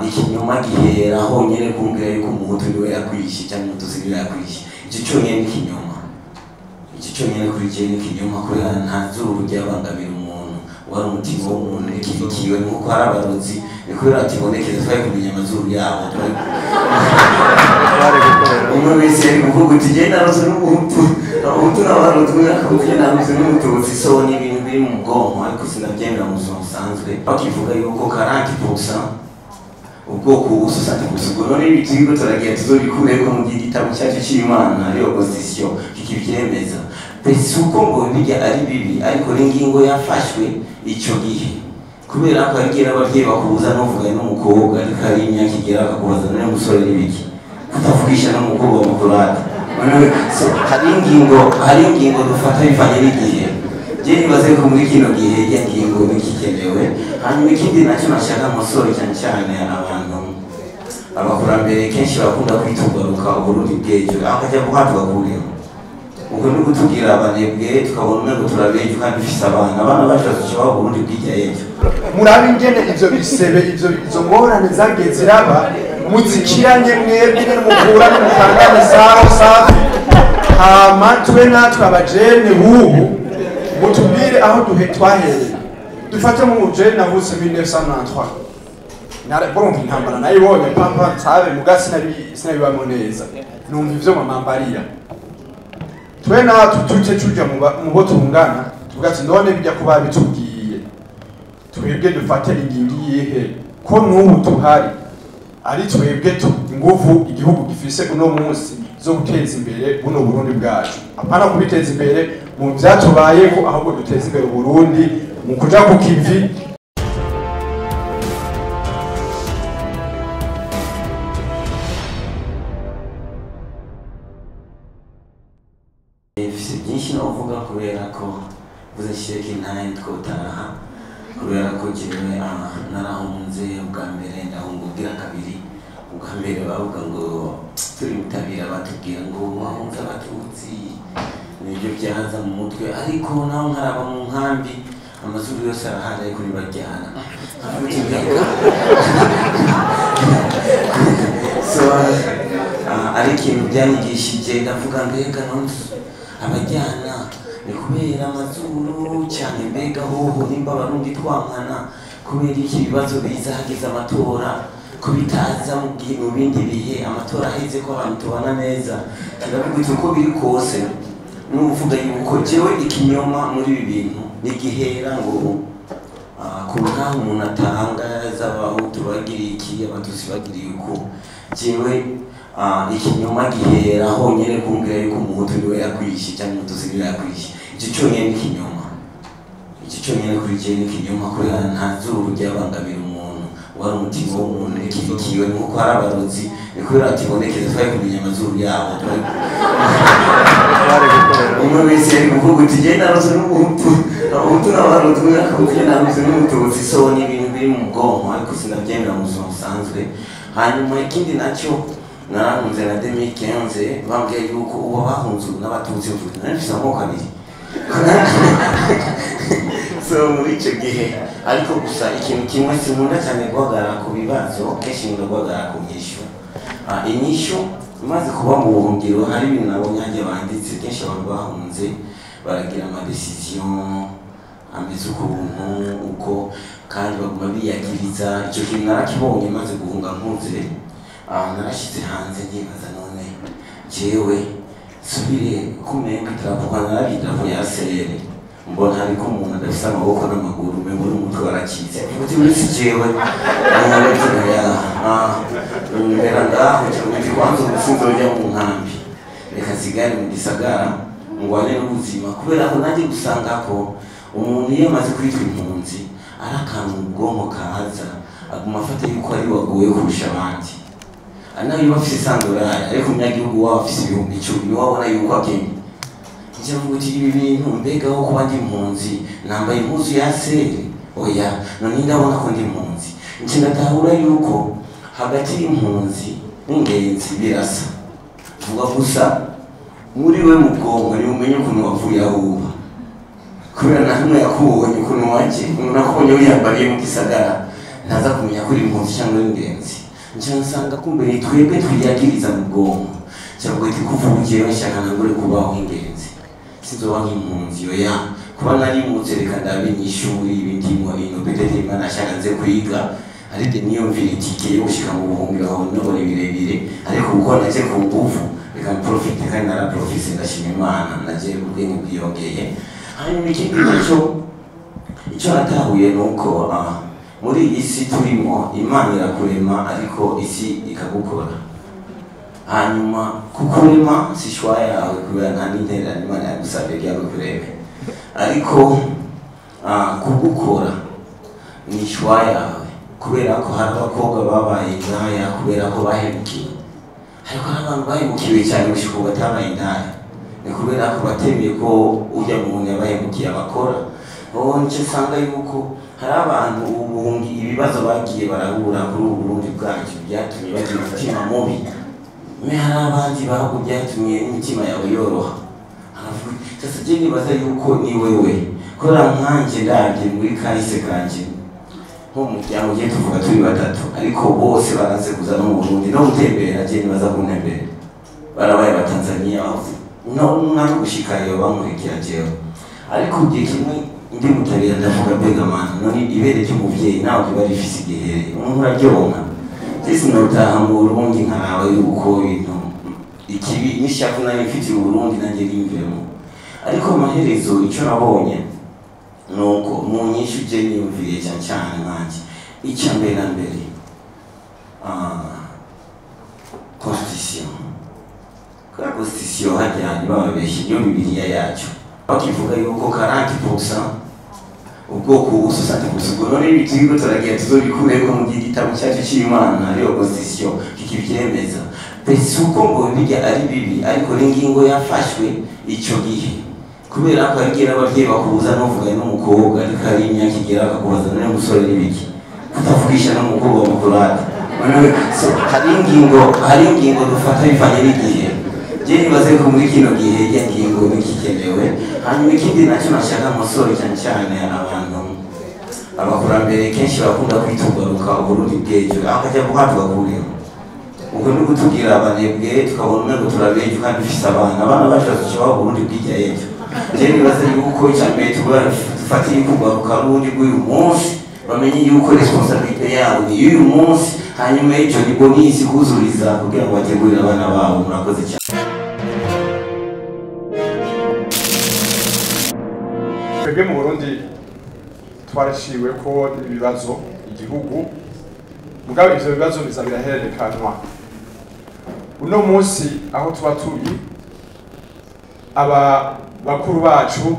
Ikinyoma gihera honyine kumbwira yuko umuhutu niwe yakwishe cyangwa umututsi niwe yakwishe. Icyo cyonyine ni ikinyoma, icyo cyonyine kuri jye ni ikinyoma, kubera nta zuru ryabangamira umuntu, wari umutima w'umuntu n'ikibikiwe. Ni nkuko hari abarozi, ni kubera batibonekeza twari kumenya amazuru yabo, twari umwe wese yari kuvuga uti jye narose n'umuhutu, abahutu n'abarozi, umwe akavuga jye narose n'umututsi. So ni ibintu biri mu bwonko, ariko sinabyemera mu buzima busanzwe. Bakivuga yuko 40% ubwoko ubu 60%, ubwo none ibi turiko turagira tuzobikureko mu gihe igitabo cyacu c'Imana ariyo constitution kikivyemeza. Si uko ngo bijya ari bibi, ariko n'ingingo yafashwe ico gihe kubera ko hari igihe n'abavyeyi bakubuza n'uvuganye n'umukobwa, ariko hari imyaka igera bakakubaza none musore n'ibiki kutavugisha n'umukobwa wa mukurate. So hari ingingo dufata bivanye n'igihe. Je nibaze ko muri kino gihe irya ngingo ntikikenewe. Hanyuma ikindi nacyo nashaka musore, cyane cyane abantu abakurambere kenshi bakunda kwitugaruka Uburundi bw'ejo, aho kajya guhabwa kureho ubwo ni kutubwira abanebwe, tukabona umengo turabejo kandi dufise abana bacu bazoca baba Uburundi bw'irya ejo. Murabe ingene ivyo bisebe, ivyo izo ngorane zagiye ziraba, muzikiranye mwebwe nyene, mukura n'umukangane sawa safi. Hama tube natwe abajene bubu, mutubwire aho duhe twahereye. Dufate mu mujene navutse 1993, nara urumva intambara nayibonye pampa nsabe muga sinabibamo neza, numva ivyo mama mbarira. Twe natwe tuje tuja mu bo tungana, tuvuga ati none bijya kuba bitubwiye, twebwe dufate ingingo iyihe ko n'ubu tuhari, ari twebwe tu inguvu igihugu gifise uno munsi zo guteza imbere buno Burundi bwacu? Apana kubiteza imbere mu vyatubayeho, ahubwo duteza imbere Uburundi mu kuja ku kivi. Mfise byinshi novuga, kubera ko mvuze sheke ntaye twotaha, kubera ko jewe narahunze ubwa mbere, ndahunga ubwira kabiri. Ubwa mbere bavuga ngo turi mutabira, batubwira ngo wahunze abatutsi, nibyo byaza mu mutwe. Ariko naho nkaraba mu nkambi, amazuru yose arahari, ariko ntibajyana. Nkavuga uti mbega so ari ikintu byanyigishije. Ndavuga mbega none abajyana ni kubera amazuru cyane? Mbega hoho nimba abarundi twankana, kubera iki ibibazo biza hageze amatora, ko bitaza mu gihe mu bindi bihe, amatora aheze, ko abantu tubana neza? Ndavuga uti uko biri kose nuvuga yuko jewe ikinyoma muri ibi bintu nigihera ngo ku ntaho umuntu atanga z'abahutu bagiriye iki, abatutsi bagiriye uko. Jewe ikinyoma gihera honyine kumbwira yuko umuhutu niwe yakwishe cyangwa umututsi niwe yakwishe. Icyo cyonyine ni ikinyoma, icyo cyonyine kuri jye ni ikinyoma, kubera nta zuru ryabangamira umuntu, wari umutima w'umuntu n'ikibikiwe. Ni nkuko hari abarozi, ni kubera batibonekeza twari kumenya amazuru yabo, twari umwe wese yari kuvuga uti jye narose n'umuhutu, abahutu n'abarozi, umwe akavuga jye narose n'umututsi. So ni ibintu biri mu bwonko, ariko sinabyemera mu buzima busanzwe. Hanyuma ikindi nacyo, narahunze na 2015, bambwiye yuko uwo bahunze ubu n'abatutsi, mvuga nari mfise amoko abiri. So muri icyo gihe, ariko gusa ikintu kimwe, sinkunda cyane guhagarara ku bibazo, kenshi nkunda guhagarara ku nyishu. Inyishu imaze kuba mu buhungiro, hari ibintu nabonye hajya banditse. Kenshi abantu bahunze baragira ama décision ameze ukuntu uko, kandi baguma biyagiriza. Icyo kintu narakibonye maze guhunga nkuze. Narashyize hanze ndibaza none jewe nsubire kumenga idarapo, narabye idarapo ya serere, mbona hariko umuntu adafise amaboko n'amaguru, umengo n'umutwe waracitse. Uti muri si jewe ya mbera ngaho cyangwa uti kwanza ubu sinzojya mu nkambi, reka nsigare mu gisagara ngwane n'ubuzima, kubera ko nanjye gusanga ko umuntu iyo amaze kwitwa impunzi ari akantu mu bwonko kaza, aguma afata yuko ari wagoye kurusha abandi. Nawe iyo afise sandorari, ariko umunyagihugu waba afise 10,000, niwe wabona yuko akenye. Njya mvuga uti ibi bintu mbega aho kuba ndi impunzi nambaye impuzu ya sere? Oya, none ndabona ko ndi impunzi. Nje ndatahura yuko hagati y'impunzi n'ingenzi birasa. Vuga gusa muri we mu bwonko niwe umenye ukuntu wavuye aho uba, kubera na hamwe yakubonye ukuntu waje, umuntu akubonye wiyambariye mu gisagara. Ntaza kumenya ko uri impunzi cyangwa uri ingenzi. Nca nsanga kumbe ni twebwe twiyagiriza mu bwonko. Cyangwa ati kuva ubu njyewe nshaka ntangure kubaho nk'ingenzi, sinzoba nk'impunzi. Oya, kuba narimutse, reka ndabe inyishu ibindimo ino, peut-être Imana ashaka nze kwiga. Ariko niyumvira itike yo gushika mu buhungiro aho nobona birebire, ariko kuko naje ku nguvu, reka mprofite. Kandi naraprofise, ndashima Imana, naje ubwenge bwiyongeye. Hanyuma ikindi nacyo, icyo natahuye ni uko muri iyi si turimo, Imana irakurema ariko isi ikagukora. Hanyuma kukurema si choix yawe, kubera nta n'intererano Imana yagusabye kugira ngo ikureme, ariko kugukora ni choix yawe, kubera ko hari abakobwa babaye indaya kubera ko bahemukiwe, ariko hari abantu bahemukiwe cyane gushika ubu batabaye indaya, ni kubera ko batemeye ko ujya muntu yabahemukiye abakora. Oh, nicyo usanga yuko hari abantu ubuhungi, ibibazo bagiye barahura kuri ubu Burundi bwacu byatumye bagira umutima mubi, mais hari abandi bahugu byatumye imitima yawe yoroha. Aravuga, sasa je nibaza yuko ni wewe kubera nkanje ndabye muri kahise kanje, nko mu muryango ugiye tuvuga turi batatu, ariko bose baraze kuza no mu Burundi no gutembera. Je nibaza kuntembera barabaye abatanzania no no gushikayo bankurikira jewe. Ariko igihe kimwe ndi mutabira, ndavuga: "Mbega Mana, none ibere ry'umuvyeyi nawe riba rifise igihere, umuntu uraryonka?" Je sinotaha mu Burundi nkaraba yuko ibintu ikibi n'ishavu nari mfitiye Uburundi nanjye rimvemo. Ariko amaherezo icyo nabonye nuko mu nyishu je niyumviriye cyane cyane nkanje, icya mbere na mbere, constitution. Kubera constitution hajya ntibababeshye, niyo Bibiliya yacu, bakivuga yuko 40% ubwoko ubu 60%. Ubwo none ibi turiko turagira tuzobikureko mu gihe igitabo cyacu c'Imana ariyo constitution kikivyemeza? Pesi uko ngo bijya ari bibi, ariko n'ingingo yafashwe ico gihe, kubera ko hari n'abavyeyi bakubuza n'uvuganye n'umukobwa, ariko hari imyaka igera bakakubaza: "None musore, n'ibiki kutavugisha n'umukobwa wa mukurate?" So, hari ingingo dufata bivanye n'igihe. Je nibaze ko muri kino gihe irya ngingo ntikikenewe. Hanyuma ikindi nacyo nashaka musore, cyane cyane abantu abakurambere kenshi bakunda kwitugaruka Uburundi bw'ejo, aho kajya guhabwa kureho ubwo ni kutubwira abanebwe, tukabona umengo turabejo kandi dufise abana, abana bacu bazoca Uburundi bw'irya ejo. Je nibaze yuko icya mbere tuba dufatiye kugaruka Burundi bw'uyu munsi, bamenye yuko responsabilité yabo ni y'uyu munsi, hanyuma ejo ni bonus kuzuriza kugira ngo bategurire abana babo. Murakoze cyane. Twebwe mu Burundi twaraciwe ko n'ibibazo igihugu, mugabo ivyo bibazo biza birahererekanwa. Uno munsi aho tuba turi, aba bakuru bacu,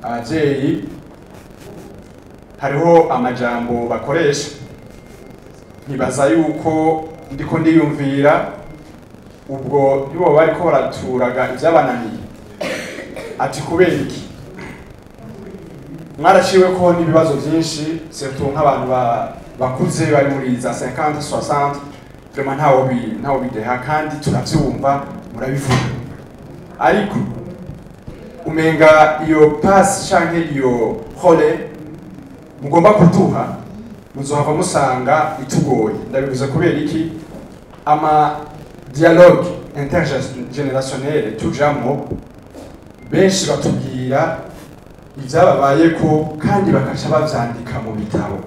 abavyeyi, hariho amajambo bakoresha. Nkibaza yuko ndiko ndiyumvira ubwo nibo bariko baraturaga ivyabananiye, ati: "Kubera iki mwaraciwe ko n'ibibazo byinshi?" Surtout nk'abantu bakuze bari muri za 50, 60, vraiment ntawo bideha, kandi turavyumva murabivuga, ariko umenga iyo passe canke iyo rôle mugomba kuduha muzohava musanga itugoye. Ndabivuze kubera iki? Ama dialogue intergénérationnel tujamwo, benshi batubwira ibyababayeko kandi bakaca bavyandika mu bitabo.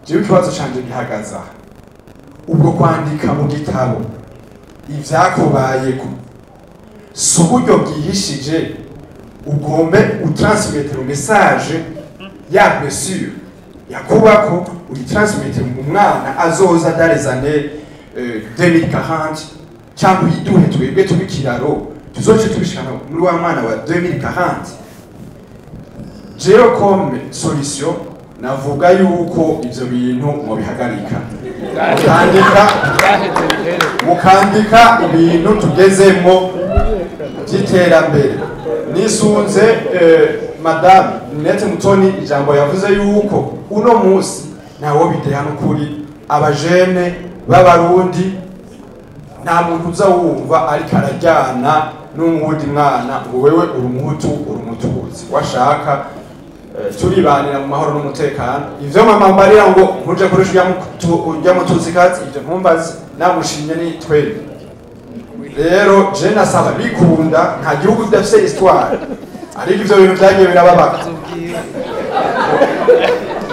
Jewe ikibazo canje gihagaze aha: ubwo kwandika mu gitabo ivyakubayeko si uburyo bwihishije ugombe utransmettre message ya blessure yakubako, uyitransmettre mu mwana azoza dans les années 2040, cyangwa uyiduhe twebwe tube ikiraro tuzoce tubishikana muri wa mwana wa 2040? Jewe comme solution navuga yuko ivyo bintu mubihagarika, mukandika ibintu tugezemo by'iterambere. Nisunze madame Ninette Mutoni, ijambo yavuze yuko uno munsi ntawo bideha n'ukuri, abajene b'Abarundi nta muntu uza wumva ariko arajyana n'uwundi mwana ngo: "Wewe uri Umuhutu, uri Umututsi." Washaka Turibanira mu mahoro n'umutekano. Ivyo mama mbarira ngo nkuje kurusha ujya mutuzikazi, ivyo ntumbaze, namushimye ni twebwe. Rero je nasaba bikunda, nta gihugu kidafise histoire, ariko ivyo bintu vyagiye birababaka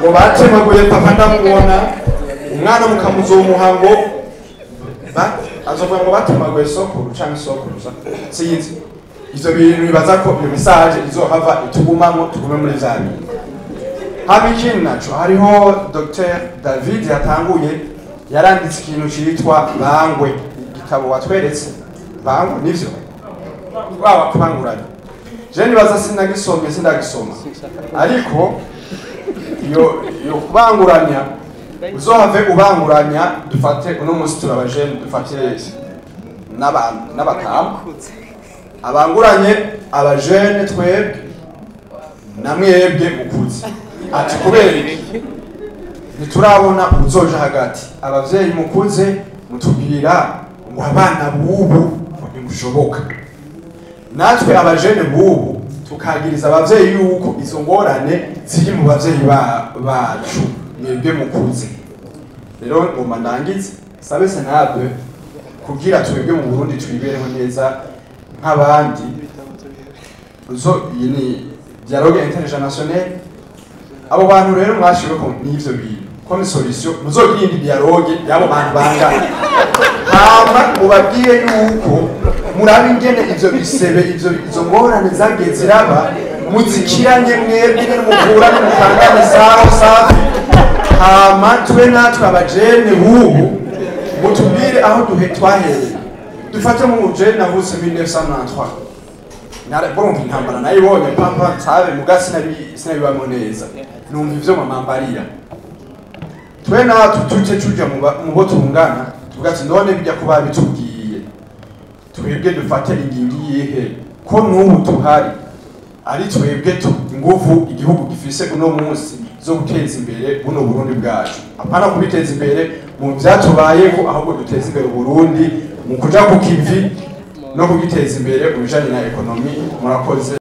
ngo batemaguye papa ndamubona, umwana mukamuzomuha ngo azovuga ngo batemaguye sokuru canke sokuruza, sinzi. Ivyo bintu bibaza ko iyo message izohava itugumamwo, tugume muri vya bintu. Haba ikindi naco, hariho Dr David yatanguye, yaranditse ikintu citwa Bangwe, igitabo watweretse Bangwe, nivyo waba kubanguranya. Je nibaza sinagisomye, sindagisoma, ariko iyo kubanguranya uzohave ubanguranya. Dufate uno munsi turabajene, dufate n'abantu n'abatamu abanguranye, abajene twebwe na mwebwe mukuze, ati kubera iki ntiturabona uzoja hagati? Abavyeyi mukuze mutubwira ngo abana bubu ngo ntimushoboka, natwe abajene bubu tukagiriza abavyeyi yuko izo ngorane ziri mu bavyeyi bacu mwebwe mukuze. Rero ngomba ndangize sabe senabe kugira twebwe mu Burundi twibereho neza nk'abandi. Uzo iyi ni dialogue intergénérationnel. Abo bantu rero mwashiweko n'ivyo bintu comme solution, muzogira indi dialogue y'abo bantu bangana, hama mubabwiye yuko murabe ingene ivyo bisebe, ivyo izo ngorane zagiye ziraba, muzikiranye mwebwe nyene, mukura mukangane saho safi, hama tube natwe abajene bubu mutubwire aho duhe twahereye. Dufate mu jene navutse 1993, nara urumva intambara nayibonye pampa nsabe muga sinabibamo neza, numva ivyo mama mbarira. Twe natwe tuje tuja mu bo tungana, tuvuga ati none bijya kuba bitubwiye, twebwe dufate ingingo iyihe ko n'ubu tuhari ari twebwe tu inguvu igihugu gifise uno munsi zo guteza imbere buno Burundi bwacu, apana kubiteza imbere mu vyatubayeho, ahubwo duteza imbere Burundi mu kuja ku kivi no kugiteza imbere mu bijanye na économie. Murakoze.